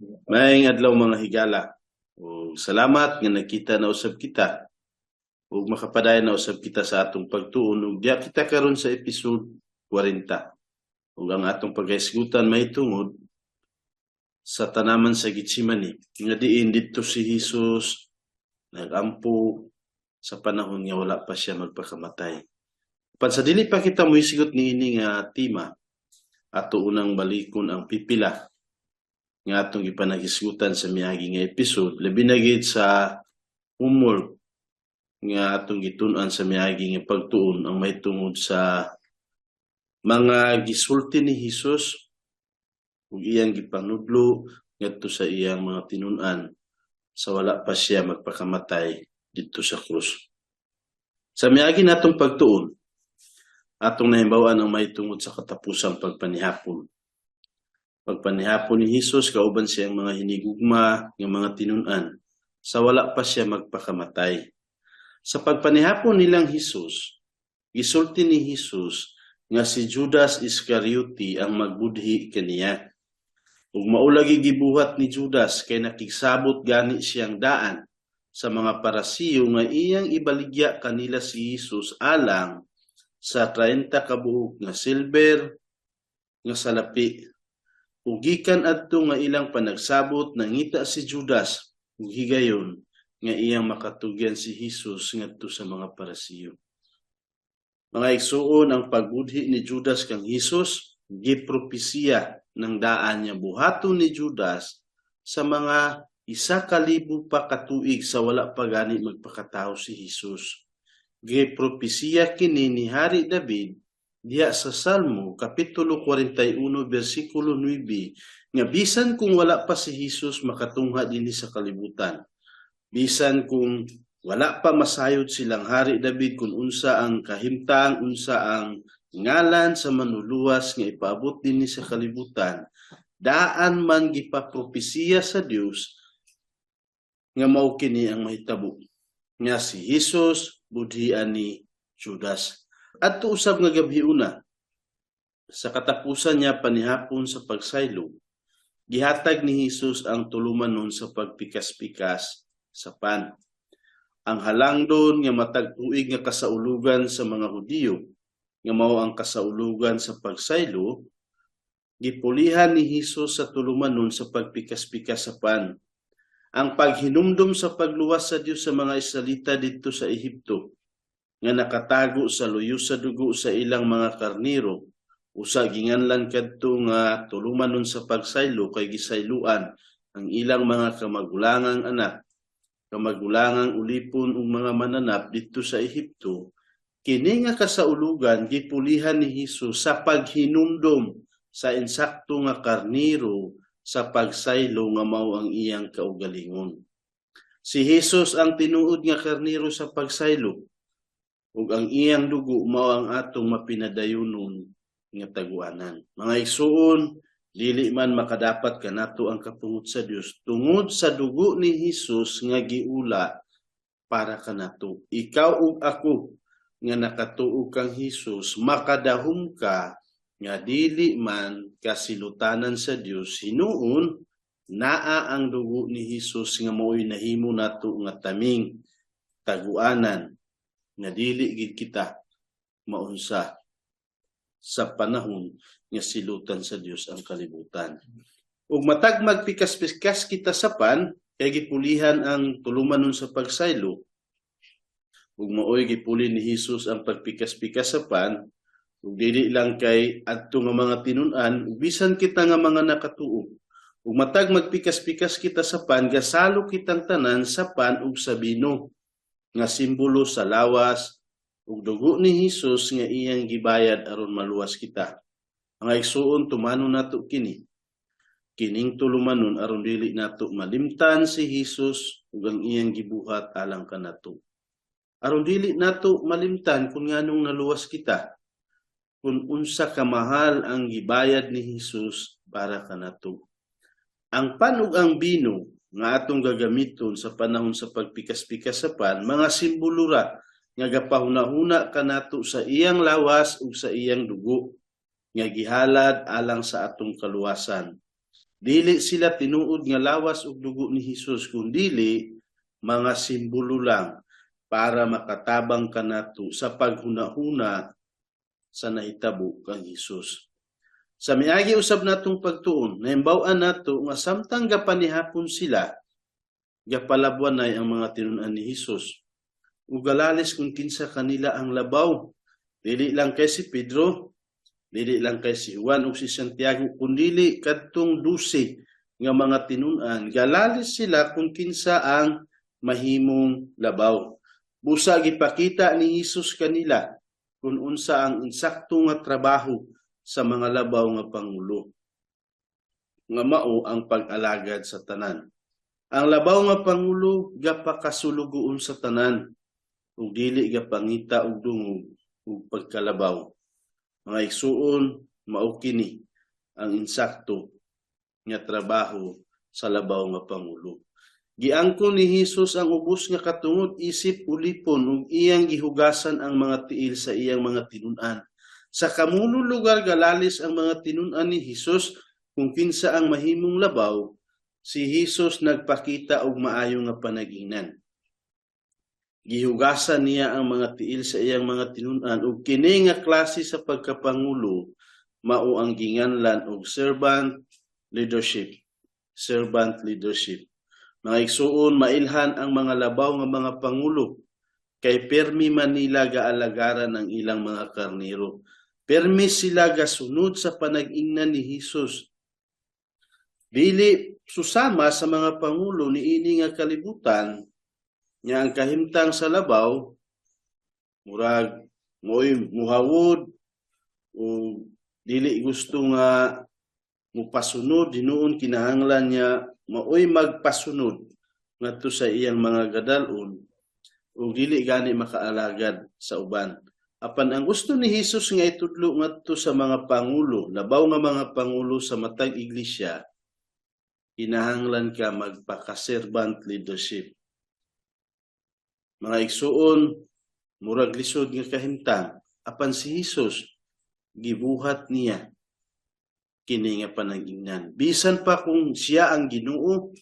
Maayong adlaw, mga higala. Ug salamat nga nakita na usab kita ug makapadayon na usab kita sa atong pagtuon ug diya kita karon sa episode 40. Ug ang atong paghisgutan mahitungod sa tanaman sa Getsemani nga diin didto si Jesus nagampo sa panahon nga wala pa siya magpakamatay. Pan sa dili pa kita mohisgot niini nga tema, ato unang balikon ang pipila nga atong gipanaghisgutan sa miagi nga episode, labi na gid sa homework nga atong gitun-an sa miagi nga pagtuon, ang mahitungod sa mga gisulti ni Hesus ug iyang gipanudlo ngadto sa iyang mga tinun-an sa wala pa siya magpakamatay didto sa krus. Sa miagi natong pagtuon, atong nahibaw-an ang mahitungod sa katapusang pagpanihapon. Pagpanihapon ni Hesus kauban siyang mga hinigugma nga mga tinun-an sa wala pa siya magpakamatay. Sa pagpanihapon nilang Hesus, gisulti ni Hesus nga si Judas Iscariote ang magbudhi kaniya. Ug mao lagi gibuhat ni Judas kay nakigsabot gani siyang daan sa mga Parisiyo nga iyang ibaligya kanila si Hesus alang sa 30 ka buok nga silver nga salapi. Ug gikan adto nga ilang panagsabot, nangita si Judas og higayon nga iyang makatugyan si Hesus ngadto sa mga Parisiyo. Mga igsuon, ang pagbudhi ni Judas kang Hesus gipropesiya ng daan niya buhaton ni Judas sa mga 1,000 pa katuig sa wala pa gani magpakatao si Hesus. Gipropesiya kini ni Hari David diha sa Salmo kapitulo 41 bersikulo 9 nga bisan kung wala pa si Hesus makatungha dinhi sa kalibutan, bisan kung wala pa masayod silang Hari David kung unsa ang kahimtang, unsa ang ngalan sa Manluluwas nga ipaabot dinhi sa kalibutan, daan man gipapropesiya sa Dios nga mao kini ang mahitabo, nga si Hesus budhian ni Judas. Adto usab nga gabi una, sa katapusan niya panihapon sa pagsaylo, gihatag ni Hesus ang tulumanon sa pagpikas-pikas sa pan. Ang halangdon nga matag tuig nga kasaulugan sa mga Hudiyo, nga mao ang kasaulugan sa pagsaylo, gipulihan ni Hesus sa tulumanon sa pagpikas-pikas sa pan. Ang paghinumdom sa pagluwas sa Dios sa mga Israelita didto sa Ehipto, nga nakatago sa luyo sa dugo sa ilang mga karniro, usa ginganlan kadto nga tulumanon sa pagsaylo kay gisayloan ang ilang mga kamagulangang anak, kamagulangang ulipon ug mga mananap didto sa Ehipto. Kini nga kasaulugan gipulihan ni Hesus sa paghinumdom sa insakto nga karniro sa pagsaylo nga mao ang iyang kaugalingon. Si Hesus ang tinuod nga karniro sa pagsaylo ug ang iyang dugo mao ang atong mapinadayunon nga taguanan. Mga igsuon, dili man makadapat kanato ang kapungot sa Dios tungod sa dugo ni Hesus nga giula para kanato. Ikaw ug ako nga nakatuo kang Hesus, makadahom ka nga dili man kasilutanan sa Dios, hinuon naa ang dugo ni Hesus nga mao'y nahimo nato nga taming taguanan nga dili gid kita maunsa sa panahon nga silutan sa Dios ang kalibutan. Ug matag magpikas-pikas kita sa pan kay gipulihan ang tulumanon sa pagsaylo ug maoy gipuli ni Hesus ang pagpikas-pikas sa pan, ug dili lang kay adto nga mga tinun-an, ug bisan kita nga mga nakatuo. Ug matag magpikas-pikas kita sa pan, gasalo kitang tanan sa pan ug sa bino nga simbolo sa lawas ug dugo ni Hesus nga iyang gibayad aron maluwas kita. Mga igsuon, tumanon nato kini. Kining tulumanon aron dili nato malimtan si Hesus ug ang iyang gibuhat alang kanato. Aron dili nato malimtan kung nganong naluwas kita, kung unsa ka mahal ang gibayad ni Hesus para kanato. Ang pan ug ang bino nga atong gagamiton sa panahon sa pagpikas-pikas sa pan, mga simbolo ra nga gapahuna-huna kanato sa iyang lawas ug sa iyang dugo nga gihalad alang sa atong kaluwasan. Dili sila tinuod nga lawas ug dugo ni Hesus, kundili mga simbolo lang para makatabang kanato sa paghunahuna sa nahitabo kang Hesus. Sa miagi usab natong pagtuon, nahimbaw-an nato nga samtang gapanihapon sila, gapalabwanay ang mga tinun-an ni Hesus. Ug galalis kung kinsa kanila ang labaw. Dili lang kay si Pedro, dili lang kay si Juan ug si Santiago, kundili kadtong 12 nga mga tinun-an, galalis sila kung kinsa ang mahimong labaw. Busa gipakita ni Hesus kanila kung unsa ang insakto nga trabaho sa mga labaw nga pangulo, nga mao ang pag-alagad sa tanan. Ang labaw nga pangulo gapakasulugoon sa tanan ug dili gapangita og dungog ug pagkalabaw. Mga igsuon, mao kini ang insakto nga trabaho sa labaw nga pangulo. Giangkon ni Hesus ang ubos nga katungod isip ulipon ug iyang gihugasan ang mga tiil sa iyang mga tinun-an. Sa kamuno lugar galalis ang mga tinun-an ni Hesus kung kinsa ang mahimong labaw, si Hesus nagpakita og maayo nga panag-ingnan. Gihugasan niya ang mga tiil sa iyang mga tinun-an ug kini nga klase sa pagkapangulo mao ang ginganlan og servant leadership. Servant leadership. Mga igsuon, mailhan ang mga labaw nga mga pangulo kay permi man nila gaalagaran ang ilang mga karnero. Permi sila gasunod sa panag-ingnan ni Hesus. Dili susama sa mga pangulo niini nga kalibutan nga ang kahimtang sa labaw murag mo'y muhawod o dili gusto nga mupasunod. Hinuon kinahanglan niya maoy magpasunod ngadto sa iyang mga gadal-on ug dili gani makaalagad sa uban. Apan ang gusto ni Hesus nga itudlo ngadto sa mga pangulo, labaw nga mga pangulo sa matag iglesia, kinahanglan ka magpaka-servant leadership. Mga igsuon, murag lisod nga kahimtang, apan si Hesus gibuhat niya kini nga panag-ingnan. Bisan pa kung siya ang Ginoo,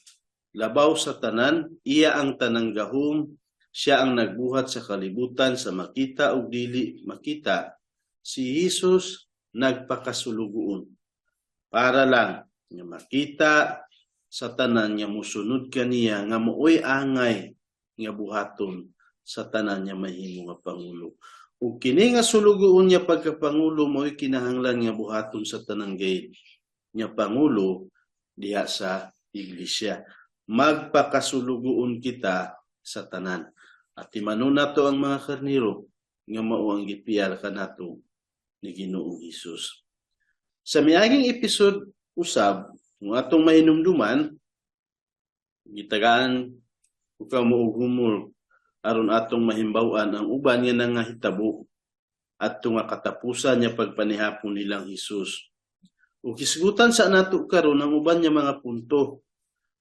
labaw sa tanan, iya ang tanang gahom, siya ang nagbuhat sa kalibutan sa makita ug dili makita, si Hesus nagpakasulugoon para lang nga makita sa tanan nga musunod kaniya nga mooy angay nga buhaton sa tanan nga mahimo nga pangulo. Ug kini nga sulugoon niya pagkapangulo mo'y kinahanglan nga buhaton sa tanang gayud nga pangulo diha sa iglesia. Magpakasulugoon kita sa tanan. At timanon nato ang mga karniro nga mao ang gipiyal kanato ni Ginoong Hesus. Sa miaging episode usab, kung atong mahinumduman, gitagaan ko kamo og homework aron atong mahimbaw-an ang uban nga nangahitabo adto nga katapusan niya pagpanihapon nilang Hesus. Ug hisgutan sa nato karon ang uban nga mga punto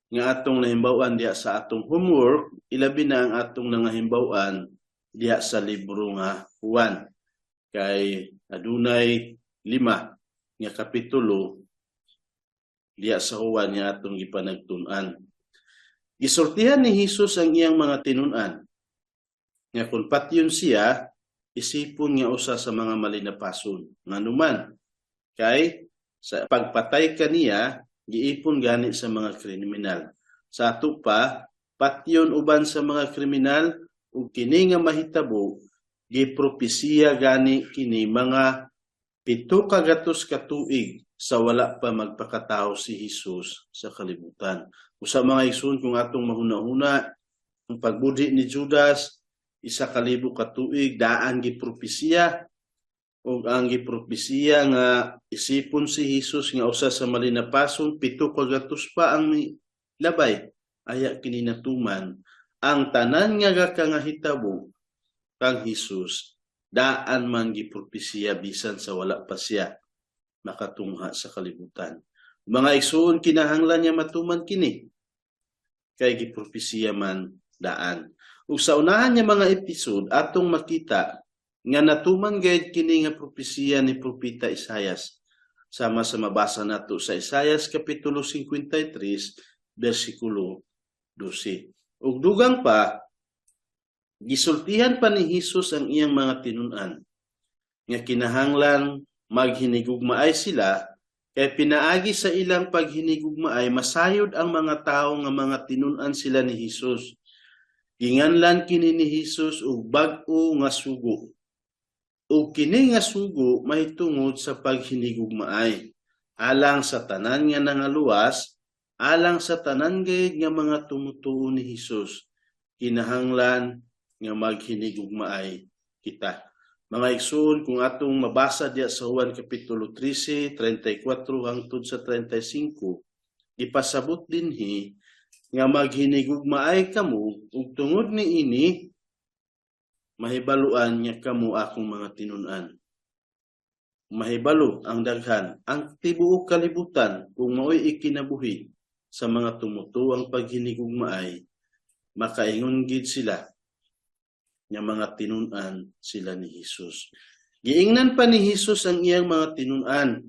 nga atong nahimbaw-an diha sa atong homework, ilabi na ang atong nangahimbaw-an diha sa libro nga Juan. Kay adunay 5 nga kapitulo diha sa Juan nga atong gipanagtun-an. Gisultihan ni Hesus ang iyang mga tinun-an nga kung patyon siya, isipon nga usa sa mga malinapason. Nganuman, kay sa pagpatay kaniya, giipon gani sa mga kriminal. Sa ato pa, patyon uban sa mga kriminal ug kini nga mahitabo, gipropesiya gani kini mga 700 ka tuig sa wala pa magpakatao si Hesus sa kalibutan. Usa, mga igsoon, kung atong mahuna-huna, ang pagbudhi ni Judas, 1,000 ka tuig daan gipropesiya, ug ang gipropesiya nga isipon si Hesus nga usa sa malinapason, 700 pa ang labay. Aya kini natuman. Ang tanan nga gakangahitabo kang Hesus, daan man gipropesiya bisan sa wala pa siya makatungha sa kalibutan. Mga igsoon, kinahanglan niya matuman kini kay gipropesiya man daan. Ug sa unahan niya mga episode, atong makita nga natuman gayud kini nga propesiya ni Propeta Isayas. Sama sa mabasa nato sa Isayas kapitulo 53 bersikulo 12. Ug dugang pa, gisultihan pa ni Hesus ang iyang mga tinun-an nga kinahanglan maghinigugmaay sila kay pinaagi sa ilang paghinigugmaay masayod ang mga tawo nga mga tinun-an sila ni Hesus. Ginganlan kini ni Hesus og bag-o nga sugo. Ug kini nga sugo mahitungod sa paghinigugmaay alang sa tanan nga nangaluwas, alang sa tanan gayud nga mga tumutuo ni Hesus. Kinahanglan nga maghinigugmaay kita. Mga igsoon, kung atong mabasa diya sa Juan Kapitulo 13, 34 hangtod sa 35, ipasabot dinhi nga maghinigugmaay kamo ug tungod niini mahibaluan nga kamo akong mga tinun-an. Mahibalo ang daghan, ang tibuok kalibutan, kung mao'y ikinabuhi sa mga tumutuang paghinigugmaay, makaingon gid sila nga mga tinun-an sila ni Hesus. Giingnan pa ni Hesus ang iyang mga tinun-an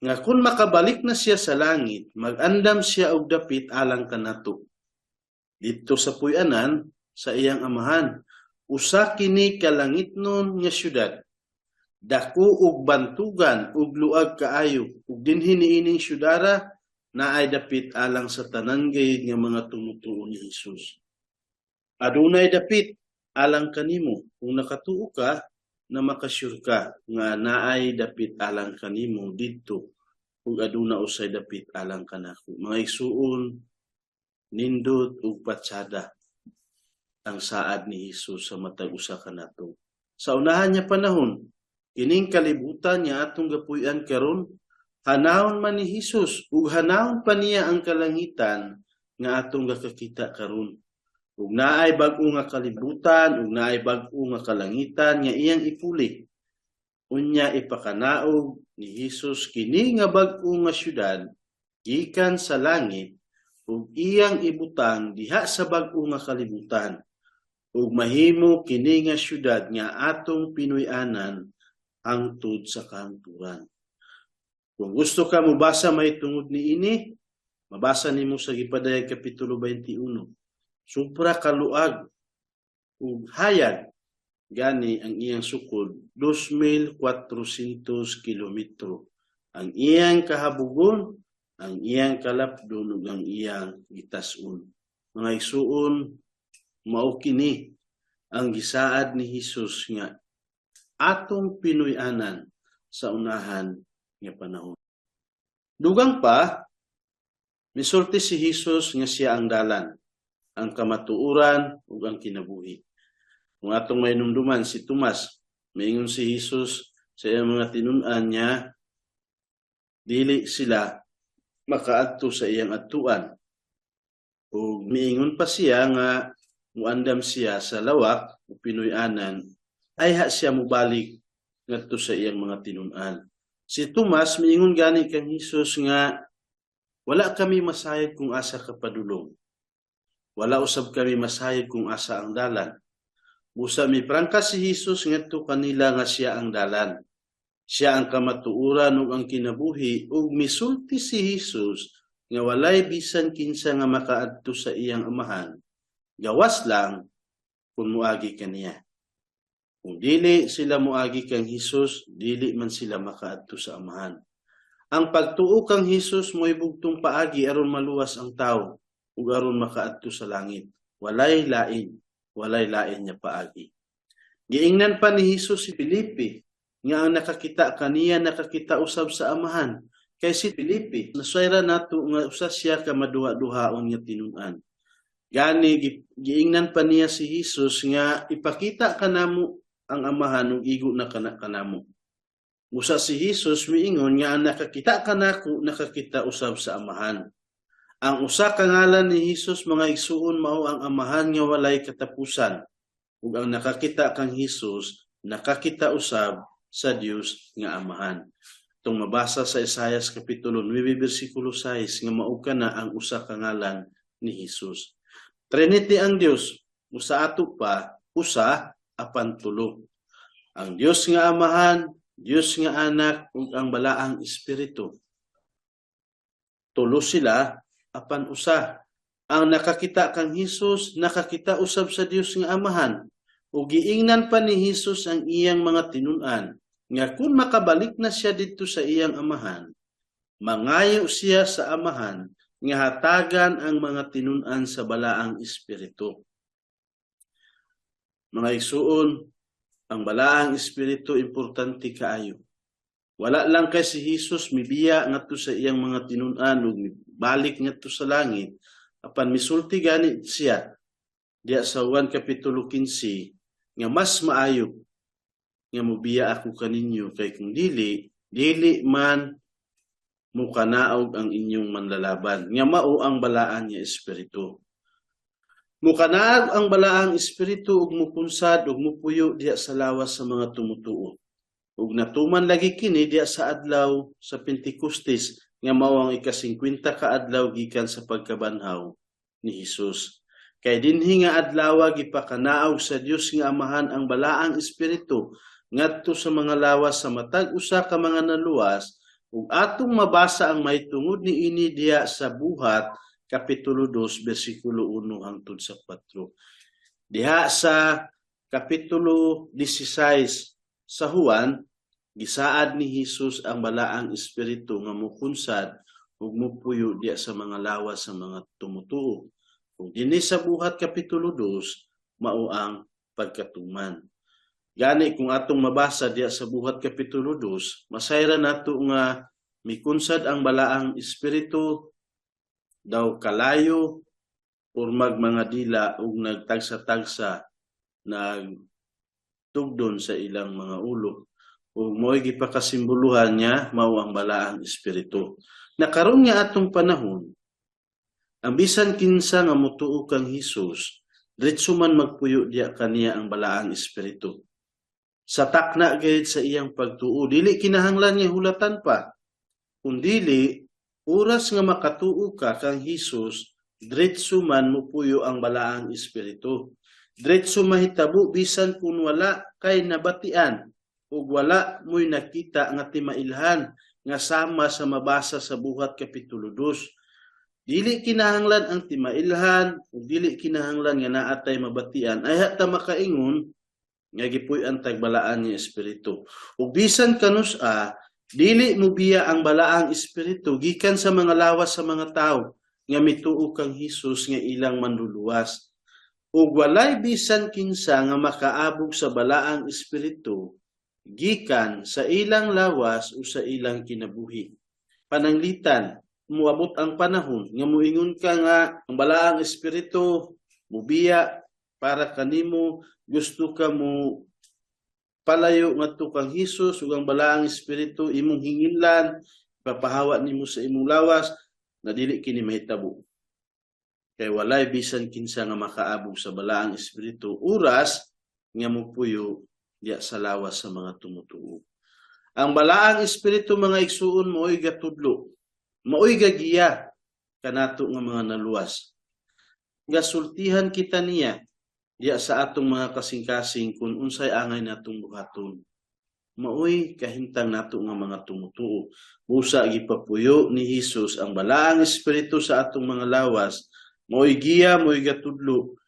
nga kung makabalik na siya sa langit, mag-andam siya og dapit alang kanato. Didto sa puy-anan sa iyang Amahan, usa kini ka langitnon nga syudad. Dako og bantugan ug luag kaayo, ug dinhi niining syudara naay dapit alang sa tanan gayud nga mga tumutuo ni Hesus. Adunay dapit alang kanimo kung nakatuo ka na makasyur ka nga naay dapit alang kanimo didto ug aduna usay dapit alang kanako. Mga igsuon, nindot ug patsada ang saad ni Hesus sa matag usa kanato. Sa unahan niya panahon, kining kalibutan nga atong gapuy-an karon, hanawon man ni Hesus ug hanawon pa niya ang kalangitan nga atong gakakita karon. Ug naay bag-o nga kalibutan ug naay bag-o nga kalangitan nga iyang ipuli. Unya ipakanaog ni Hesus kini nga bag-o nga syudad gikan sa langit ug iyang ibutang diha sa bag-o nga kalibutan, ug mahimo kini nga syudad nga atong pinuy-anan hangtod sa kahangturan. Kung gusto ka mobasa mahitungod niini, mabasa nimo sa Gipadayag Kapitulo 21. Sobra kaluag ug hayag gani ang iyang sukod, 2,400 kilometro. Ang iyang kahabugon, ang iyang kalapdon ug ang iyang gitas-on. Mga igsuon, mao kini ang gisaad ni Hesus nga atong pinuy-anan sa unahan nga panahon. Dugang pa, misulti si Hesus nga siya ang dalan, ang kamatuoran ug ang kinabuhi. Kung atong mainumduman si Tomas, maingon si Hesus sa iyang mga tinun-an niya dili sila makaadto sa iyang adtuan. Ug miingon pa siya nga muandam siya sa lawak o pinuy-anan, ayha siya mobalik ngadto sa iyang mga tinun-an. Si Tomas miingon gani kang Hesus nga wala kami masayod kung asa ka padulong. Wala usab kami masayod kung asa ang dalan. Busa miprangka si Hesus ngadto kanila nga siya ang dalan. Siya ang kamatuoran ug ang kinabuhi, ug misulti si Hesus nga walay bisan kinsa nga makaadto sa iyang Amahan gawas lang kung muagi kaniya. Kung dili sila muagi kang Hesus, dili man sila makaadto sa Amahan. Ang pagtuo kang Hesus mo'y bugtong paagi aron maluwas ang tawo ug aron makaadto sa langit. Walay lain, walay lain nga paagi. Giingnan pa ni Hesus si Felipe nga ang nakakita kaniya nakakita usab sa Amahan. Kay si Felipe, nasayra nato nga usa siya ka maduha-duhaon nga tinun-an. Gani giingnan pa niya si Hesus nga ipakita kanamo ang Amahan ug igo na kana kanamo. Busa si Hesus miingon nga ang nakakita kanako nakakita usab sa Amahan. Ang usa ka ngalan ni Hesus, mga igsuon, mao ang Amahan nga walay katapusan. Ug ang nakakita kang Hesus nakakita usab sa Dios nga Amahan. Itong mabasa sa Isayas Kapitulo 9 bersikulo 6 nga mao kana ang usa ka ngalan ni Hesus. Trinity ang Dios, usa ato pa, usa apan tulo. Ang Dios nga Amahan, Dios nga Anak ug ang Balaang Espiritu. Tulo sila apan usa. Ang nakakita kang Hesus nakakita usab sa Dios nga Amahan. Ug giingnan pa ni Hesus ang iyang mga tinun-an nga kung makabalik na siya didto sa iyang Amahan, mangayo siya sa Amahan nga hatagan ang mga tinun-an sa Balaang Espiritu. Mga igsuon, ang Balaang Espiritu importante kaayo. Wala lang kay si Hesus mibiya ngadto sa iyang mga tinun-an ug mibalik ngadto sa langit, apan misulti gani siya diya sa Juan Kapitulo 15 nga mas maayo nga mobiya ako kaninyo, kay kung dili, dili man mukanaog ang inyong manlalaban, nga mao ang Balaan nga Espiritu. Mukanaog ang Balaang Espiritu ug mukunsad ug mupuyo diha sa lawas sa mga tumutuo. Ug natuman lagi kini diha sa adlaw sa Pentecostes, nga mao ang ika-50 ka adlaw gikan sa pagkabanhaw ni Hesus. Kay dinhi nga adlaw gipakanaog sa Dios nga Amahan ang Balaang Espiritu ngadto sa mga lawas sa matag usa ka mga naluwas, ug atong mabasa ang mahitungod niini diha sa Buhat Kapitulo 2 bersikulo 1 hangtod sa 4. Diha sa Kapitulo 16 sa Juan, gisaad ni Hesus ang Balaang Espiritu nga mukunsad ug mupuyo diha sa mga lawas sa mga tumutuo. Ug dinhi sa Buhat Kapitulo 2, mao ang pagkatuman. Gani kung atong mabasa diha sa Buhat Kapitulo 2, masayran nato nga mikunsad ang Balaang Espiritu daw kalayo pormag mga dila ug nagtagsa-tagsa, nagtugdon sa ilang mga ulo, ug mo'y gipakasimboluhan niya mao ang Balaang Espiritu. Na karon nga atong panahon, ang bisan kinsa nga motuo kang Hesus, diretso man magpuyo diya kaniya ang Balaang Espiritu. Sa takna gayud sa iyang pagtuo, dili kinahanglan nga hulatan pa. Kung dili, oras nga makatuo ka kang Hesus, diretso man mupuyo ang Balaang Espiritu. Diretso mahitabo bisan kung wala kay nabatian ug wala mo'y nakita nga timailhan nga sama sa mabasa sa Buhat Kapitulo 2. Dili kinahanglan ang timailhan ug dili kinahanglan nga naa tay mabatian ay ta makaingon nga gipuy-an tag Balaan nga Espiritu. Ug bisan kanus-a, dili mobiya ang Balaang Espiritu gikan sa mga lawas sa mga tawo nga mituo kang Hesus nga ilang Manluluwas. Ug walay bisan kinsa nga makaabog sa Balaang Espiritu gikan sa ilang lawas o sa ilang kinabuhi. Pananglitan, muabot ang panahon nga muingon ka nga ang Balaang Espiritu mubiya para kanimo, gusto ka mo palayo ngadto kang Hesus ug ang Balaang Espiritu imong hinginlan, papahawa nimo sa imong lawas, na dili kini mahitabo. Kay walay bisan kinsa nga makaabog sa Balaang Espiritu oras nga mopuyo diya sa lawas sa mga tumutuo. Ang Balaang Espiritu, mga igsuon, mao'y gatudlo, mao'y gagiya kanato nga mga naluwas. Gasultihan kita niya diya sa atong mga kasing-kasing kung unsay angay natong buhaton. Maoy kahimtang nato nga mga tumutuo. Busa gipapuyo ni Hesus ang Balaang Espiritu sa atong mga lawas, maoy giya, maoy gatudlo.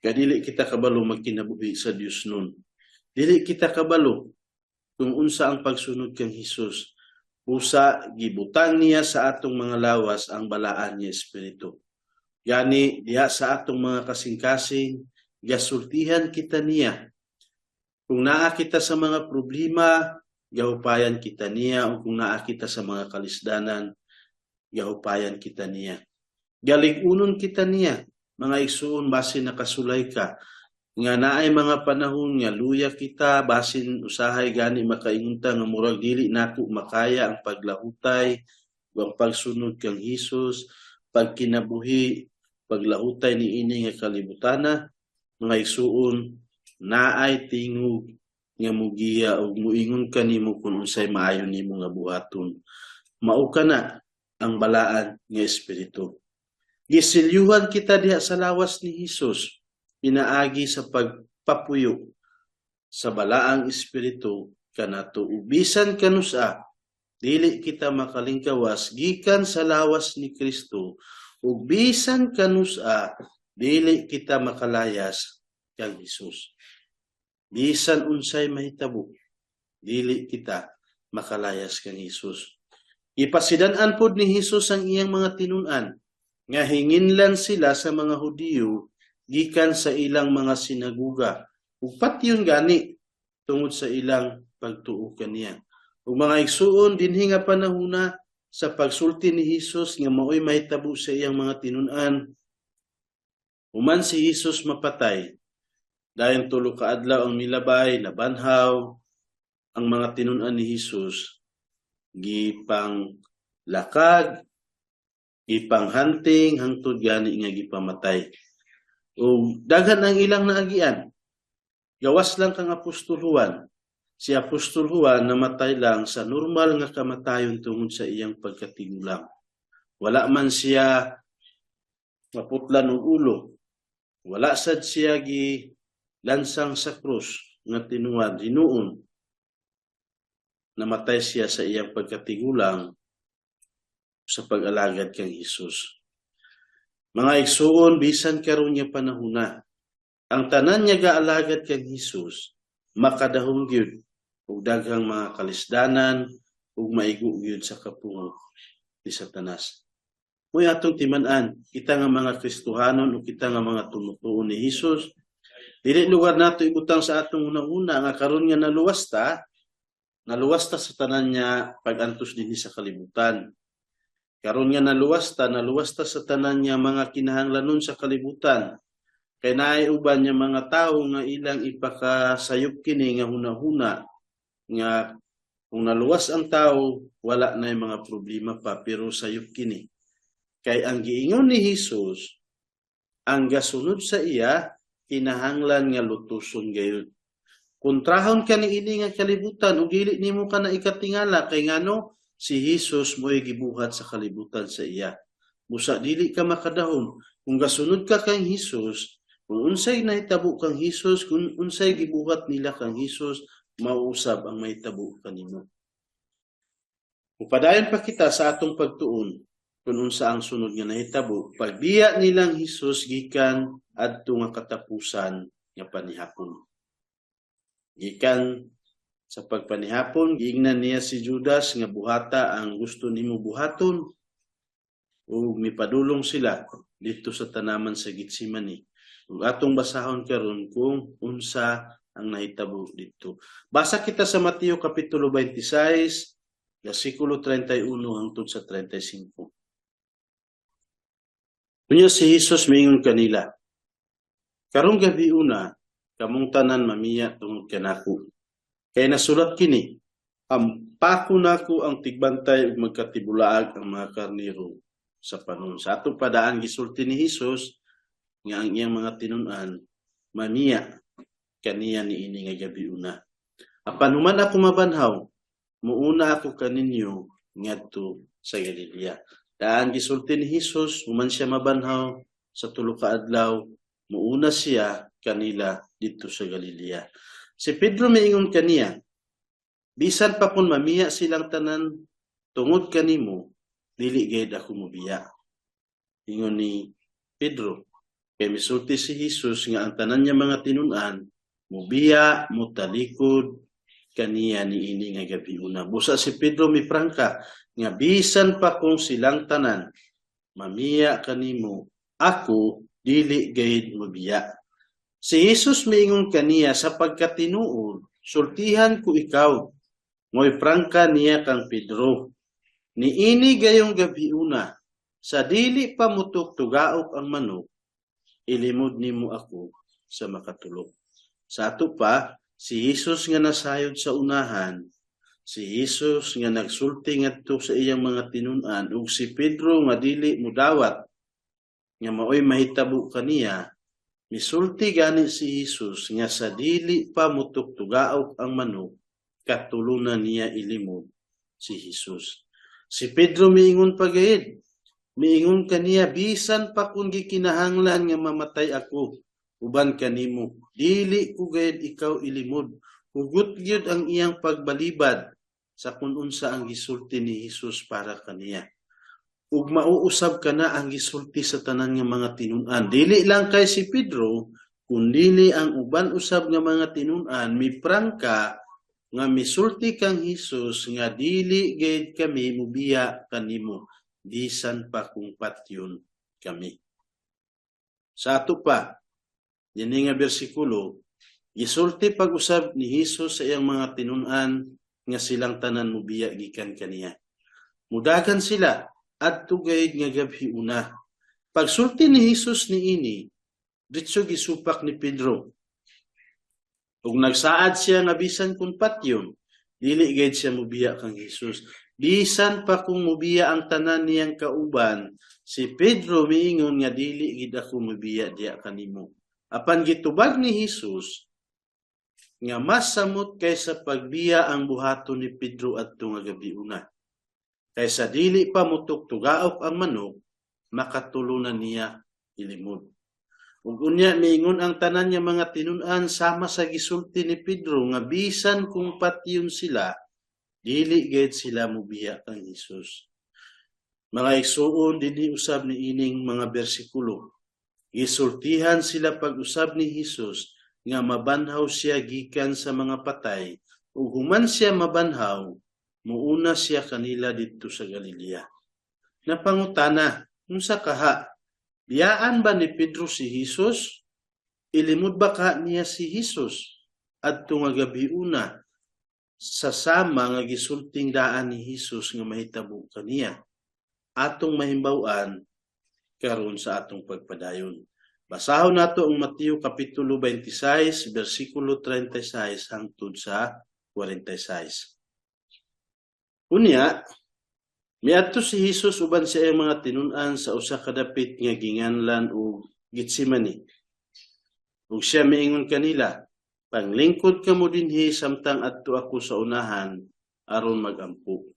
Kadili kita kabalo magkinabuhi sa Dios nun. Dili kita kabalo kung unsa ang pagsunod kang Hesus. Busa gibutang niya sa atong mga lawas ang Balaan nga Espiritu. Gani diha sa atong mga kasing-kasing, gasultihan kita niya. Kung naa kita sa mga problema, gahupayan kita niya, o kung naa kita sa mga kalisdanan, gahupayan kita niya. Galig-unon kita niya, mga igsuon, basin nakasulay ka nga naay mga panahon nga luya kita, basin usahay gani makaingon ta nga murag dili nako makaya ang paglahutay ug ang pagsunod kang Hesus, pagkinabuhi, paglahutay niini nga kalibutana. Mga igsuon, naay tingog nga mugiya ug muingon kanimo kung unsay maayo nimo nga buhaton. Mao kana ang Balaan nga Espiritu. Gisilyuhan kita diha sa lawas ni Hesus pinaagi sa pagpapuyo sa Balaang Espiritu kanato. Ug bisan kanusa dili kita makalingkawas gikan sa lawas ni Kristo, ug bisan kanusa dili kita makalayas kang Hesus. Bisan unsay mahitabo, dili kita makalayas kang Hesus. Ipasidan-an pod ni Hesus ang iyang mga tinun-an nga hinginlan sila sa mga Hudiyo gikan sa ilang mga sinaguga ug patyon gani tungod sa ilang pagtuo kaniya. Ug mga igsuon, dinhi nga panahona sa pagsulti ni Hesus nga maoy mahitabo sa iyang mga tinun-an, human si Hesus mapatay, dayon 3 ka adlaw ang milabay, nabanhaw ang mga tinun-an ni Hesus, gipang lakag, gipang hunting, hangtod gani nga gipamatay. Ug daghan ang ilang naagian. Gawas lang kang Apostol Juan. Si Apostol Juan namatay lang sa normal nga kamatayon tungod sa iyang pagkatigulang. Wala man siya maputlan og ulo. Wala sad siya gi lansang sa krus nga tinuod hinuon. Namatay siya sa iyang pagkatigulang sa pag-alagad kang Hesus. Mga igsuon, bisan karon nga panahona, ang tanan nga gaalagad kang Hesus makadahom gyud og daghang mga kalisdanan ug maigo gyud sa kapungok ni Satanas. Mo'y atong timan-an, kita nga mga Kristohanon o kita nga mga tumutuo ni Hesus, dili lugar nato ibutang sa atong hunahuna nga karon nga naluwas ta, naluwas ta sa tanan niya pag-antos dinhi sa kalibutan. Karon nga naluwas ta sa tanan niya mga kinahanglanon sa kalibutan. Kay naay uban niya mga tawo nga ilang ipakasayop kini nga hunahuna nga kung naluwas ang tao, wala na yung mga problema pa, pero sayop kini. Kay ang giingon ni Hesus, ang gasunod sa iya kinahanglan nga lutuson gayud. Kontrahon ka ni ini nga kalibutan ug dili nimo ka na ikatingala, kay ngano si Hesus mo'y gibuhat sa kalibutan sa iya. Busa dili ka makadahom kung gasunod ka kang Hesus. Kung unsay nahitabo kang Hesus, kung unsay gibuhat nila kang Hesus, mauusab ang mahitabo kanimo. Upadayon pa kita sa atong pagtuon kung unsa ang sunod nga nahitabo pagbiya nilang Hesus gikan adto nga katapusan nga panihapon. Gikan sa pagpanihapon, giingnan niya si Judas nga buhata ang gusto nimo buhaton, ug mipadulong sila dito sa tanaman sa Getsemani. Ug atong basahon karon kung unsa ang nahitabo dito. Basa kita sa Mateo Kapitulo 26, versikulo 31 hangtod sa 35. Unya si Hesus miingon kanila, "Karong gabi una, kamong tanan mamiya tungod kanako. Kay nasulat kini, 'Ampako nako ang tigbantay ug magkatibulaag ang mga karnero sa panon.'" Sa atong padaan gisulti ni Hesus nga ang iyang mga tinun-an mamiya kaniya niini nga gabi una. "Apan human ako mabanhaw, muuna ako kaninyo ngadto sa Galilea." Daan gisulti ni Hesus, human siya mabanhaw sa 3 ka adlaw, muuna siya kanila didto sa Galilea. Si Pedro miingon kaniya, "Bisan pa kung mamiya silang tanan tungod kanimo, dili gayud ako mobiya." Ingon ni Pedro, kay misulti si Hesus nga ang tanan niya mga tinun-an mobiya, motalikod kaniya niini nga gabi una. Busa si Pedro miprangka nga bisan pa kung silang tanan mamiya kanimo, ako dili gayud mobiya. Si Hesus miingon kaniya, "Sa pagkatinuod, sultihan ko ikaw." Mo'y prangka niya kang Pedro, "Niini gayong gabi una, sa dili pa mutok tugaok ang manok, ilimod nimo ako sa makatulok." Sa ato pa, si Hesus nga nasayod sa unahan, si Hesus nga nagsulti ngadto sa iyang mga tinun-an, ug si Pedro nga dili mudawat nga maoy mahitabo kaniya, misulti gani si Hesus nga sa dili pa mutok tugaok ang manok, katulunan niya ilimod si Hesus. Si Pedro miingon pa gayud, miingon kaniya, "Bisan pa kung gikinahanglan nga mamatay ako uban kanimo, dili ko gayud ikaw ilimod." Hugot gyud ang iyang pagbalibad sa kung unsa ang gisulti ni Hesus para kaniya. Ug mauusab kana ang gisulti sa tanan nga mga tinun-an. Dili lang kay si Pedro, kundili ang uban usab nga mga tinun-an miprangka nga misulti kang Hesus nga dili gayud kami mubiya kanimo bisan pa kung patyon kami. Sa ato pa, dinhi nga bersikulo, gisulti pag-usab ni Hesus sa iyang mga tinun-an nga silang tanan mubiya gikan kaniya. Mudagan sila adto gayud nga gabhi una. Pagsulti ni Hesus niini, diretso gisupak ni Pedro. Ug nagsaad siya nga bisan kung patyon, dili gayud siya mubiya kang Hesus. Bisan pa kung mubiya ang tanan niyang kauban, si Pedro miingon nga dili gid ako mubiya diya kanimo. Apan gitubag ni Hesus nga mas samot kaysa pagbiya ang buhaton ni Pedro adto nga gabi una. Kaysa dili pa mutuktugaok ang manok, makatulo na niya ilimod. Ug unya miingon ang tanan nga mga tinun-an sama sa gisulti ni Pedro nga bisan kung patyon sila, dili gayud sila mubiya kang Hesus. Mga igsuon, dinhi usab niining mga bersikulo, gisultihan sila pag-usab ni Hesus nga mabanhaw siya gikan sa mga patay ug human siya mabanhaw, muuna siya kanila didto sa Galilea. Napangutana, unsa kaha? Biyaan ba ni Pedro si Hesus? Ilimod ba kaha niya si Hesus adto nga gabi una sa sama nga gisulting daan ni Hesus nga mahitabo kaniya? Atong mahimbaw-an karon sa atong pagpadayon. Basahon nato ang Mateo kapitulo 26 bersikulo 36 hangtod sa 46. Unya, miadto si Hesus uban sa iyang mga tinun-an sa usa ka dapit nga ginganlan og Getsemani. Ug siya miingon kanila, "Panglingkod kamo dinhi samtang adto ako sa unahan aron magampo."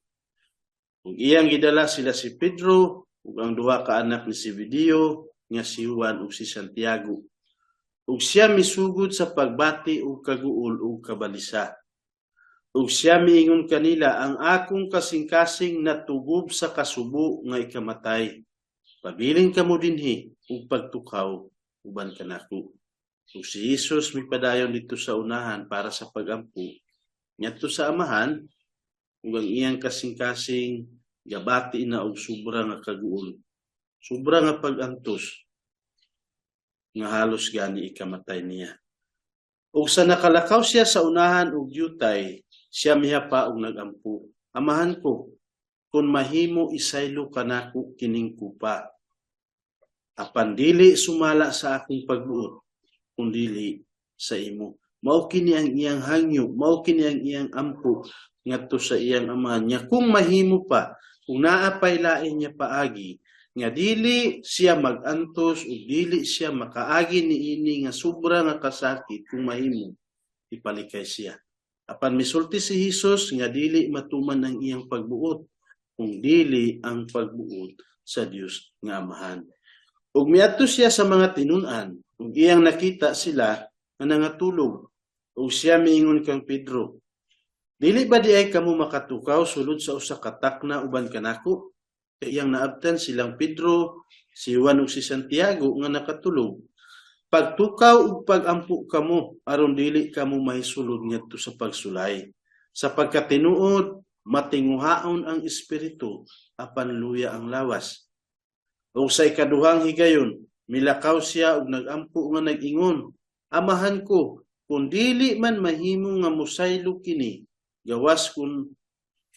Ug iyang gidala sila si Pedro ug ang duha ka anak ni Zebedeo nga si Juan ug si Santiago. Ug siya misugod sa pagbati og kaguol ug kabalisa. Ug siya miingon kanila, "Ang akong kasing-kasing natugob sa kasubo nga ikamatay. Pabilin kamo dinhi ug pagtukaw uban kanako." Ug si Hesus mipadayon didto sa unahan para sa pagampo ngadto sa Amahan, ug ang iyang kasing-kasing gabati na og sobra nga kaguol, sobra nga pag-antos nga halos gani ikamatay niya. Ug sa nakalakaw siya sa unahan og yutay, siya mihapa og nagampo, "Amahan ko, kung mahimo isaylo kanako kining kupa. Apan dili sumala sa akong pagbuot, kundili sa imo." Mao kini ang iyang hangyo, mao kini ang iyang ampo ngadto sa iyang Amahan niya. Kung mahimo pa, kung naa pay lain niya paagi, nga dili siya magantos ug dili siya makaagi niini nga sobra nga kasakit, kung mahimo, ipalikay siya. Apan misulti si Hesus nga dili matuman ang iyang pagbuot, kung dili ang pagbuot sa Dios nga Amahan. Ug miadto siya sa mga tinun-an, ug iyang nakita sila nga nangatulog. Ug siya miingon kang Pedro, "Dili ba diay kamo makatukaw sulod sa usa ka takna uban kanako?" Kay iyang naabtan silang Pedro, si Juan ug si Santiago nga nakatulog. "Pagtukaw ug pagampo kamo aron dili kamo mahisulod ngadto sa pagsulay. Sa pagkatinuod, matinguhaon ang espiritu apan luya ang lawas." Ug sa ikaduhang higayon, milakaw siya ug nagampo nga nag-ingon, "Amahan ko, kung dili man mahimo nga mosaylo kini, gawas kun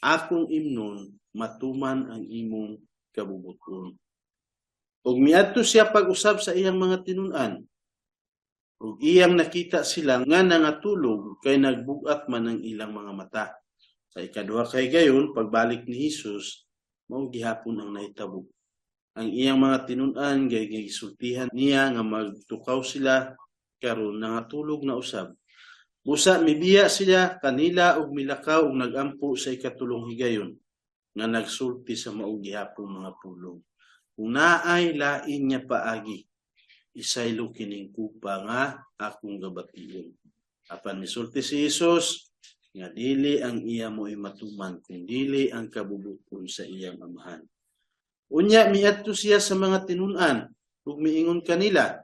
akong imnon, matuman ang imong kabubuton." Ug miadto siya pag-usab sa iyang mga tinun-an, ug iyang nakita sila nga nangatulog kay nagbugat man ang ilang mga mata. Sa ikaduha kay gayon, pagbalik ni Hesus, mao gihapon ang nahitabo. Ang iyang mga tinun-an gay gisultihan niya nga magtukaw sila karon nangatulog na usab. Busa mibiya sila kanila ug milakaw ug nagampo sa ikatulong higayon nga nagsulti sa mao gihapon mga pulong. "Kung naay lain nga paagi, isaylo kining kupa nga akong gabation." Apan misulti si Jesus nga dili ang iya mo'y matuman kung dili ang kabubuton sa iyang Amahan. Unya miadto siya sa mga tinun-an ug miingon kanila,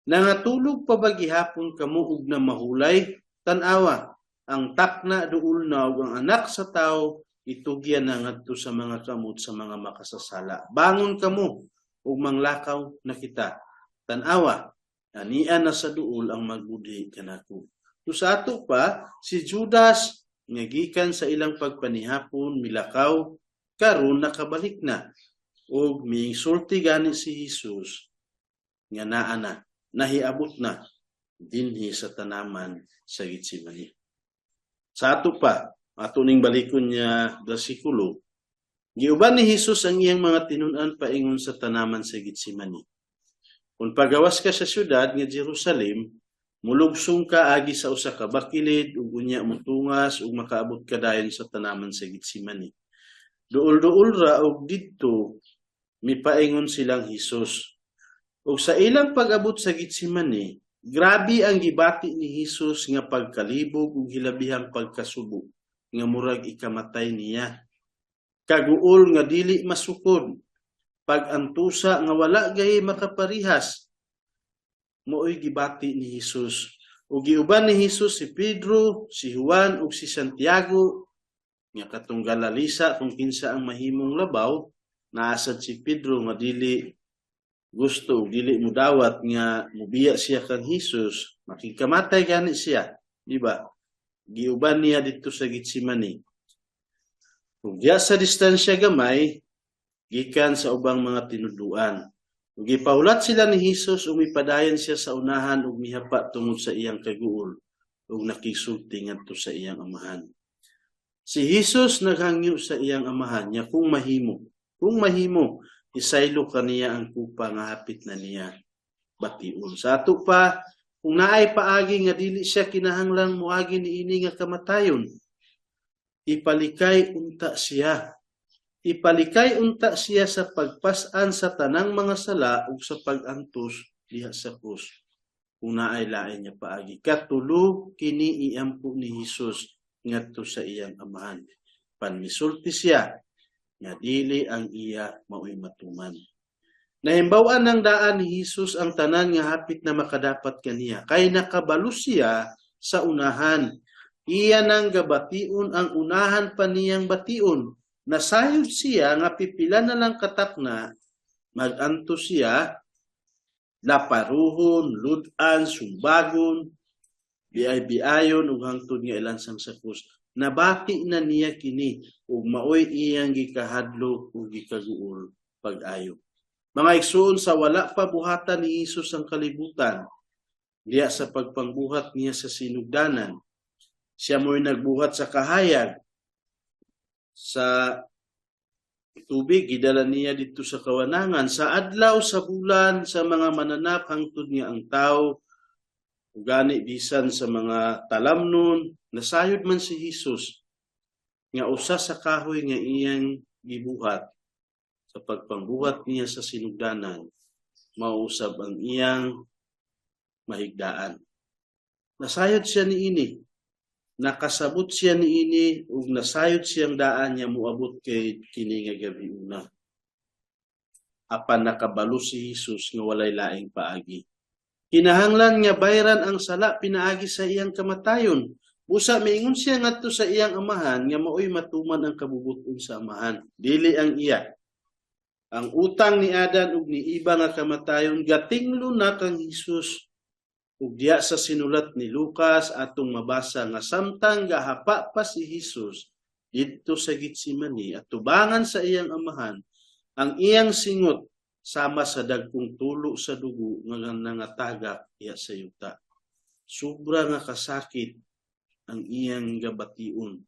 "Nangatulog pa ba gihapon kamo ug namahulay? Tan-awa, ang takna duol na ug ang Anak sa Tawo itugyan na ngadto sa mga kamot sa mga makasasala. Bangon kamo ug manglakaw na kita. Tan-awa, ania na sa duol ang magbudhi kanako." So sa ato pa, si Judas nga gikan sa ilang pagpanihapon milakaw, karon nakabalik na ug misulti gani si Jesus nga naa na, nahiabot na dinhi sa tanaman sa Getsemani. Sa ato pa, ato ning balikon niya bersikulo, giuban ni Jesus ang iyang mga tinun-an paingon sa tanaman sa Getsemani. Kung pagawas ka sa syudad nga Jerusalem, mulugsong ka agi sa usa ka bakilid ug unya motungas ug makaabot ka dayon sa tanaman sa Getsemani. Duol-duol ra og didto mipaingon silang Hesus. Ug sa ilang pag-abot sa Getsemani, grabe ang gibati ni Hesus nga pagkalibog ug hilabihang pagkasubo nga murag ikamatay niya. Kaguol nga dili masukod, pag-antusa nga wala gay makaparihas, mao'y gibati ni Hesus. Ug giuban ni Hesus si Pedro, si Juan ug si Santiago nga katong galalisa kung kinsa ang mahimong labaw, naasad si Pedro nga dili gusto ug dili mudawat nga mubiya siya kang Hesus, makigkamatay gani siya, di ba? Giuban niya didto sa Getsemani. Ug diya sa distansya gamay gikan sa ubang mga tinudluan. Ug gipahulat sila ni Hesus ug mipadayon siya sa unahan ug mihapa tungod sa iyang kaguol ug nakigsulti ngadto sa iyang Amahan. Si Hesus naghangyo sa iyang Amahan niya kung mahimo, isaylo kaniya ang kupa nga hapit na niya bation. Sa ato pa, kung naay paagi nga dili siya kinahanglang moagi niini nga kamatayon, ipalikay unta siya. Ipalikay unta siya sa pagpas-an sa tanang mga sala ug sa pag-antos diha sa krus. Kung naay lain niya paagi. Katulo kini iampo ni Hesus ngadto sa iyang Amahan. Panmisulti siya nga dili ang iya mao'y matuman. Nahimbaw-an ng daan ni Hesus ang tanan nga hapit na makadapat kaniya. Kay nakabalo siya sa unahan. Iya nang gabation ang unahan pa niyang bation. Nasayod siya nga pipila na lang katakna, mag-antos siya, laparuhon, ludan, sumbagon, biay-biayon ug hangtod nga ilansang sa krus. Nabati na niya kini ug maoy iyang gikahadlok ug gikaguol pag-ayo. Mga igsuon, sa wala pa buhatan ni Hesus ang kalibutan, diya sa pagpangbuhat niya sa sinugdanan, siya mo'y nagbuhat sa kahayag, sa tubig, gidala niya didto sa kawanangan, sa adlaw, sa bulan, sa mga mananap, hangtod nga ang tao, gani bisan sa mga talamnon, nasayod man si Hesus nga usa sa kahoy nga iyang gibuhat sa pagpangbuhat niya sa sinugdanan, mausab ang iyang mahigdaan. Nasayod siya niini, nakasabot siya niini ug nasayod siyang daan niya moabot kay kini nga gabi una. Apan nakabalo si Hesus nga walay laing paagi. Kinahanglan nga bayran ang sala pinaagi sa iyang kamatayon. Busa miingon siya ngadto sa iyang Amahan nga maoy matuman ang kabubuton sa Amahan, dili ang iya. Ang utang ni Adan ug ni Eva nga kamatayon gatinglo na kang Hesus. Ug diya sa sinulat ni Lucas atong mabasa nga samtang gahapa pa si Hesus didto sa Getsemani at tubangan sa iyang Amahan, ang iyang singot sama sa dagkong tulo sa dugo nga nangatagak iya sa yuta. Sobra nga kasakit ang iyang gabation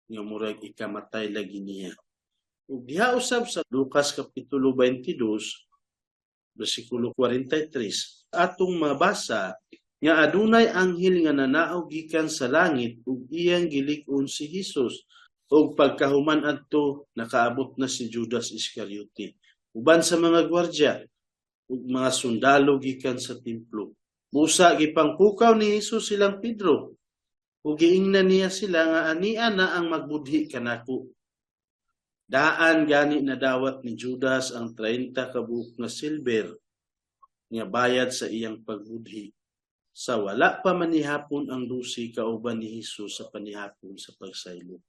nga murag ikamatay lagi niya. Ug diha usab sa Lucas kapitulo 22 bersikulo 43 atong mabasa nga adunay anghel nga nanaog gikan sa langit ug iyang gilig-on si Hesus. Ug pagkahuman adto, nakaabot na si Judas Iscariote uban sa mga gwardya ug mga sundalo gikan sa templo. Busa gipangpukaw ni Hesus silang Pedro ug giingnan niya sila nga ania na ang magbudhi kanako. Daan gani nadawat ni Judas ang 30 ka buok nga silver nga bayad sa iyang pagbudhi sa wala pa manihapon ang 12 kauban ni Hesus sa panihapon sa pagsaylo.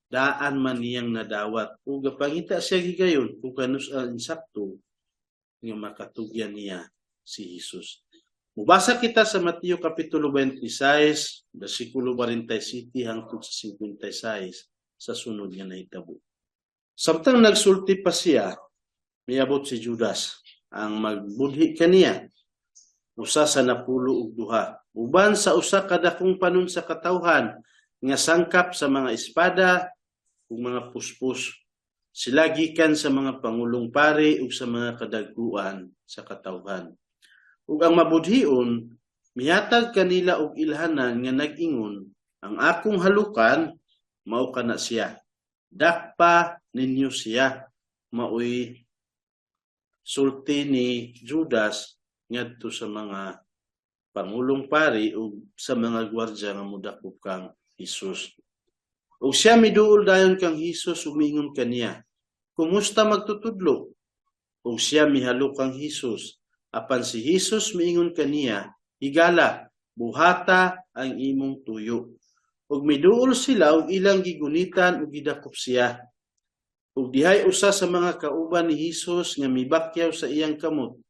Daan man niyang nadawat ug gapangita siya gigayon kung kanus-a insakto nga makatugyan niya si Hesus. Mubasa kita sa Mateo Kapitulo 26, versikulo 47 hangtod sa 56 sa sunod nga nahitabo. Samtang nagsulti pa siya, miabot si Judas, ang magbudhi kaniya, usa sa 12, uban sa usa ka dakong panon sa katawhan nga sangkap sa mga espada ug mga puspos. Sila gikan sa mga pangulong pari ug sa mga kadagkuan sa katawhan. Ug ang mabudhion mihatag kanila og ilhanan nga nag-ingon, "Ang akong halukan mao kana siya. Dakpa ninyo siya." Maoy sulti ni Judas ngadto sa mga pangulong pari ug sa mga gwardya nga modakop kang Hesus. Ug siya miduol dayon kang Hesus ug miingon kaniya, "Kumusta, Magtutudlo?" Ug siya mihalok kang Hesus. Apan si Hesus miingon kaniya, "Higala, buhata ang imong tuyo." Ug miduol sila ug ilang gigunitan ug gidakop siya. Ug dihay usa sa mga kauban ni Hesus nga mibakyaw sa iyang kamot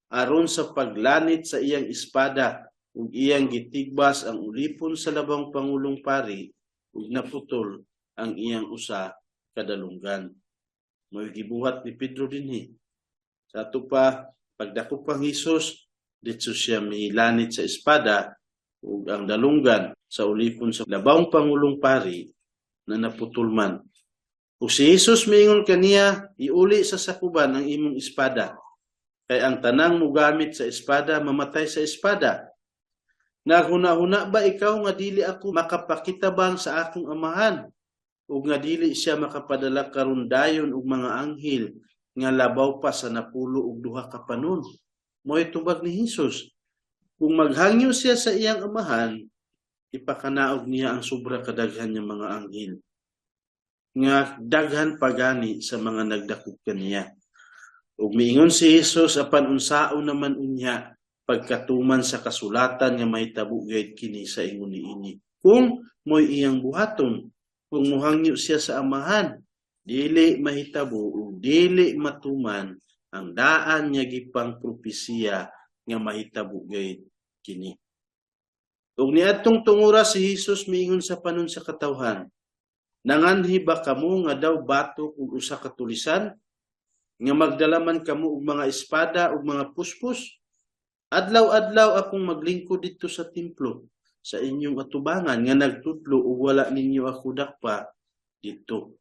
aron sa paglanit sa iyang espada ug iyang gitigbas ang ulipon sa labawng pangulong pari ug naputol ang iyang usa ka dalunggan. Mo'y gibuhat ni Pedro dinhi. Sa ato pa, pagdakop kang Hesus, ditso siya milanit sa espada ug ang dalunggan sa ulipon sa labawng pangulong pari na naputol man. Ug si Hesus miingon kaniya, "Iuli sa sakuban ang imong espada. Kay ang tanang mugamit sa espada mamatay sa espada. Naghuna-huna ba ikaw nga dili ako makapakitabang sa akong Amahan ug nga dili siya makapadala karon dayon og mga anghel nga labaw pa sa 12 ka panon?" Mo'y tubag ni Hesus. Kung maghangyo siya sa iyang Amahan, ipakanaog niya ang sobra kadaghan nga mga anghel nga daghan pagani sa mga nagdakop kaniya. Ug miingon si Hesus, "Apan unsaon naman unya pagkatuman sa kasulatan nga mahitabo gayud kini sa ingon niini? Kung mo'y iyang buhaton, kung muhangyo siya sa Amahan, dili mahitabo ug dili matuman ang daan nga gipang propesiya nga mahitabo gayud kini." Ug niadtong tungura si Hesus miingon sa panon sa katawhan, "Nanganhi ba kamo nga daw batok ug usa ka tulisan nga magdala man kamo og mga espada ug mga puspos? Adlaw-adlaw akong maglingkod didto sa templo sa inyong atubangan nga nagtudlo ug wala ninyo ako dakpa didto.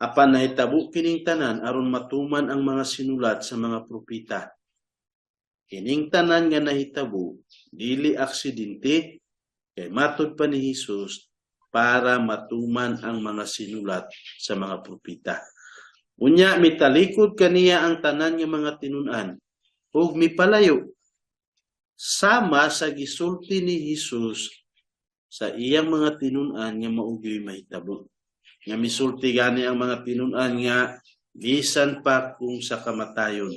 Apan nahitabo kining tanan aron matuman ang mga sinulat sa mga propeta." Kining tanan nga nahitabo dili aksidente kay matod pa ni Hesus para matuman ang mga sinulat sa mga propeta. Unya mitalikod kaniya ang tanan nga mga tinun-an ug mipalayo sama sa gisulti ni Hesus sa iyang mga tinun-an nga mao gyoy mahitabo. Nga misulti gani ang mga tinun-an nga bisan pa kung sa kamatayon,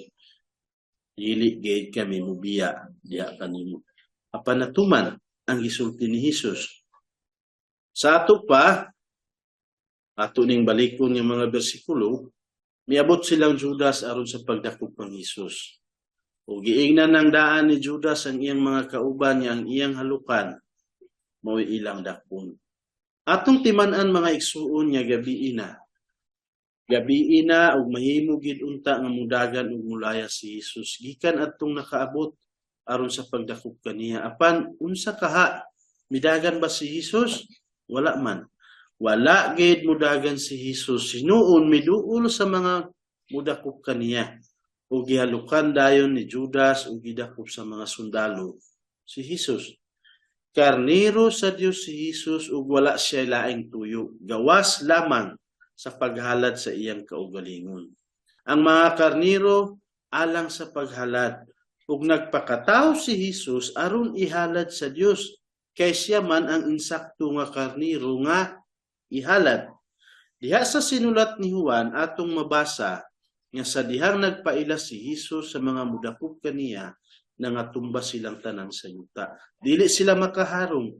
dili gayud kami mubiya diha kanimo. Apan natuman ang gisulti ni Hesus. Sa ato pa, ato ning balikon nga mga bersikulo, miabot silang Judas aron sa pagdakop kang Hesus. O giingnan ng daan ni Judas ang iyang mga kauban nga ang iyang halukan mao'y ilang dakpon. Atong timan-an, mga igsuon, nga gabii na. Gabii na ug mahimo gid unta nga mudagan ug mulaya si Hesus gikan adtong nakaabot aron sa pagdakop kaniya. Apan unsa kaha, midagan ba si Hesus? Wala man. Wala gid mudagan si Hesus. Sinuon miduol sa mga mudakop kaniya. Ug gihalukan dayon ni Judas ug gidakop sa mga sundalo si Hesus. Karniro sa Dios si Hesus ug wala siya laing tuyo. Gawas lamang sa paghalad sa iyang kaugalingon. Ang mga karniro alang sa paghalad. Ug nagpakatawo si Hesus aron ihalad sa Dios, kay siya man ang insakto nga karniro nga ihalad. Diha sa sinulat ni Juan atong mabasa nga sa dihang nagpaila si Hesus sa mga mudakop kaniya, nangatumba silang tanan sa yuta. Dili sila makaharong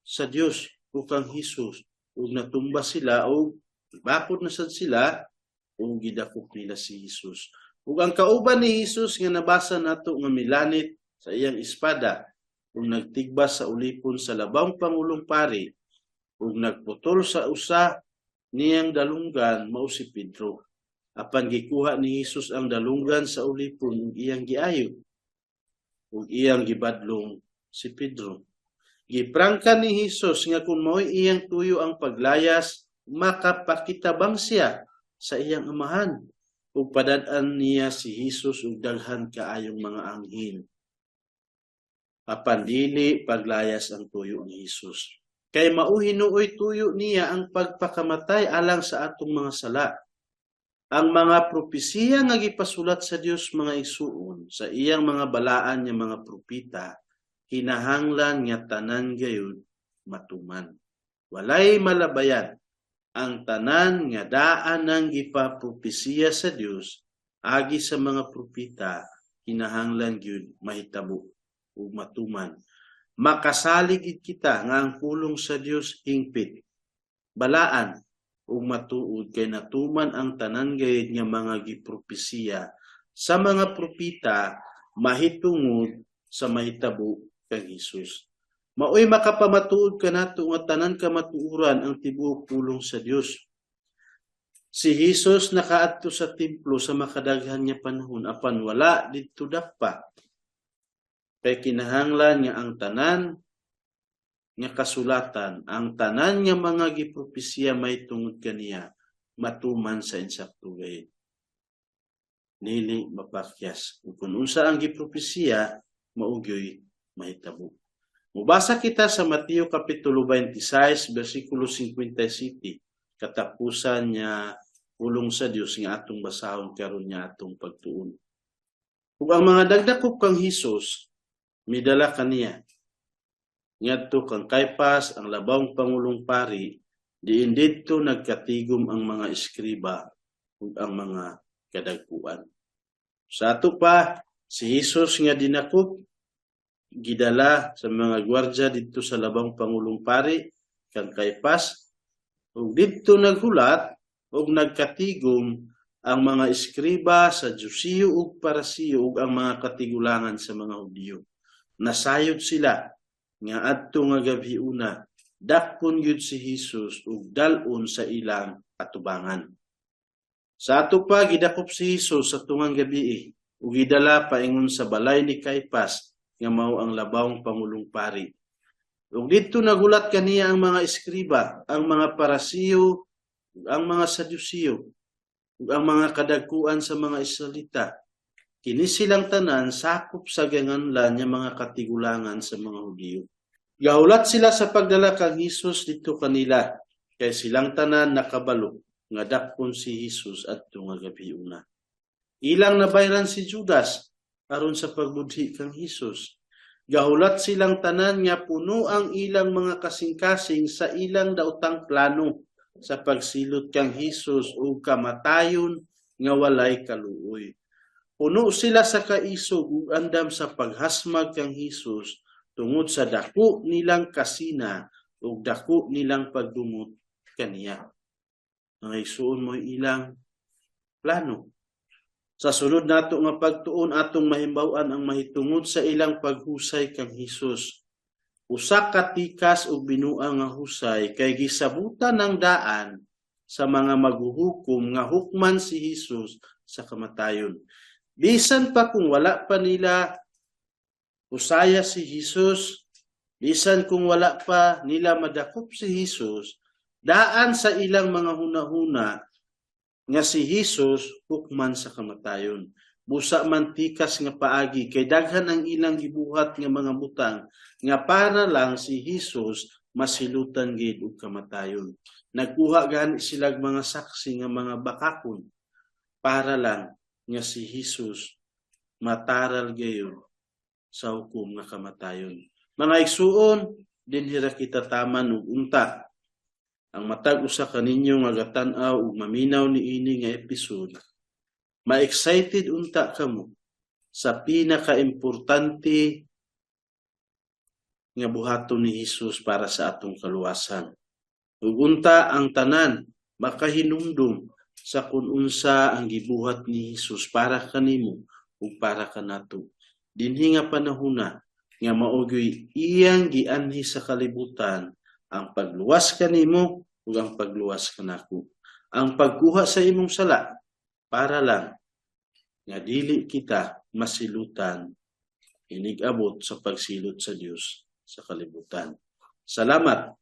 sa Dios ug kang Hesus, ug natumba sila ug bakod na sad sila ug gidakop nila si Hesus. Ug ang kauban ni Hesus nga nabasa nato nga milanit sa iyang espada ug nagtigba sa ulipon sa labawng pangulong pari ug nagputol sa usa niyang dalunggan mao si Pedro. Apan gikuha ni Hesus ang dalunggan sa ulipon ug iyang giayo ug iyang gibadlong si Pedro. Giprangka ni Hesus nga kung mao'y iyang tuyo ang paglayas, makapakitabang siya sa iyang Amahan ug padad-an niya si Hesus og daghan kaayong mga anghel. Apan dili paglayas ang tuyo ni Hesus. Kay mao hinuoy tuyo niya ang pagpakamatay alang sa atong mga sala. Ang mga propesiya nga gipasulat sa Dios, mga igsuon, sa iyang mga balaan nga mga propeta, kinahanglan nga tanan gayud matuman. Walay malabayan. Ang tanan nga daan nang gipapropesiya sa Dios agi sa mga propeta, kinahanglan gyud mahitabo ug matuman. Makasalig gid kita nga ang pulong sa Dios hingpit, balaan ug matuod, kay natuman ang tanan gayud nga mga gipropesiya sa mga propeta mahitungod sa mahitabo kang Hesus. Maoy makapamatuod kanato nga tanan kamatuoran ang tibuok pulong sa Dios. Si Hesus nakaadto sa templo sa makadaghan nga panahon, apan wala didto dakpa. Kay kinahanglan nga ang tanan nga kasulatan, ang tanan nga mga gipropesiya mahitungod kaniya matuman sa insakto gayud. Dili mapakyas. Ug kung unsa ang gipropesiya, mao gyoy mahitabo. Mubasa kita sa Mateo Kapitulo 26, versikulo 57, katapusan niya pulong sa Dios nga atong basahon karon nga atong pagtuon. Ug ang mga nagdakop kang Hesus midala kaniya ngadto kang Kaypas, ang labawng pangulong pari, diin didto nagkatigom ang mga eskriba ug ang mga kadagkuan. Sa ato pa, si Hesus nga dinakop, gidala sa mga gwardya didto sa labawng pangulong pari kang Kaypas, ug didto naghulat ug nagkatigom ang mga eskriba sa Sadusiyo ug Parasiyo ug ang mga katigulangan sa mga Hudiyo. Nasayod sila nga adto nga gabhiuna dakpon gyud si Hesus ug dal-on sa ilang atubangan. Sa ato pa, gidakop si Hesus sa tungang gabii ug gidala paingon sa balay ni Kaypas nga mao ang labawng pangulong pari. Ug didto nagulat kaniya ang mga eskriba, ang mga Parasiyo, ug ang mga Sadusiyo, ug ang mga kadagkuan sa mga Israelita. Kini silang tanan sakop sa ganganlan nga mga katigulangan sa mga Hudiyo. Gahulat sila sa pagdala kang Hesus didto kanila, kay silang tanan nakabalo nga dakpon si Hesus adto nga gabhiuna. Ilang nabayran si Judas aron sa pagbudhi kang Hesus. Gahulat silang tanan nga puno ang ilang mga kasing-kasing sa ilang daotang plano sa pagsilot kang Hesus ug kamatayon nga walay kaluoy. Puno sila sa kaisog ug andam sa paghasmag kang Hesus tungod sa dako nilang kasina ug dako nilang pagdumot kaniya. Mga igsuon, mo ilang plano. Sa sunod nato nga pagtuon, atong mahimbaw-an ang mahitungod sa ilang paghusay kang Hesus. Usa ka tikas ug binuang nga husay, kay gisabutan ng daan sa mga maghuhukom nga hukman si Hesus sa kamatayon. Bisan pa kung wala pa nila husaya si Hesus, bisan kung wala pa nila madakop si Hesus, daan sa ilang mga hunahuna nga si Hesus hukman sa kamatayon. Busa man tikas nga paagi, kay daghan ang ilang gibuhat nga mga butang nga para lang si Hesus masilutan gid og kamatayon. Nagkuha gani sila mga saksi nga mga bakakon para lang nga si Hesus mataral gayud sa hukom nga kamatayon. Mga igsuon, dinhi ra kita taman ug unta ang matag usa kaninyo nga gatan-aw ug maminaw niini nga episode, ma-excited unta kamo sa pinaka-importante nga buhaton ni Hesus para sa atong kaluwasan. Ug unta ang tanan makahinumdum sa kung unsa ang gibuhat ni Hesus para kanimo ug para kanato. Dinhi nga panahona nga mao gyuy iyang gianhi sa kalibutan ang pagluwas kanimo ug ang pagluwas kanako. Ang pagkuha sa imong sala para lang nga dili kita masilutan inig abot sa pagsilot sa Dios sa kalibutan. Salamat.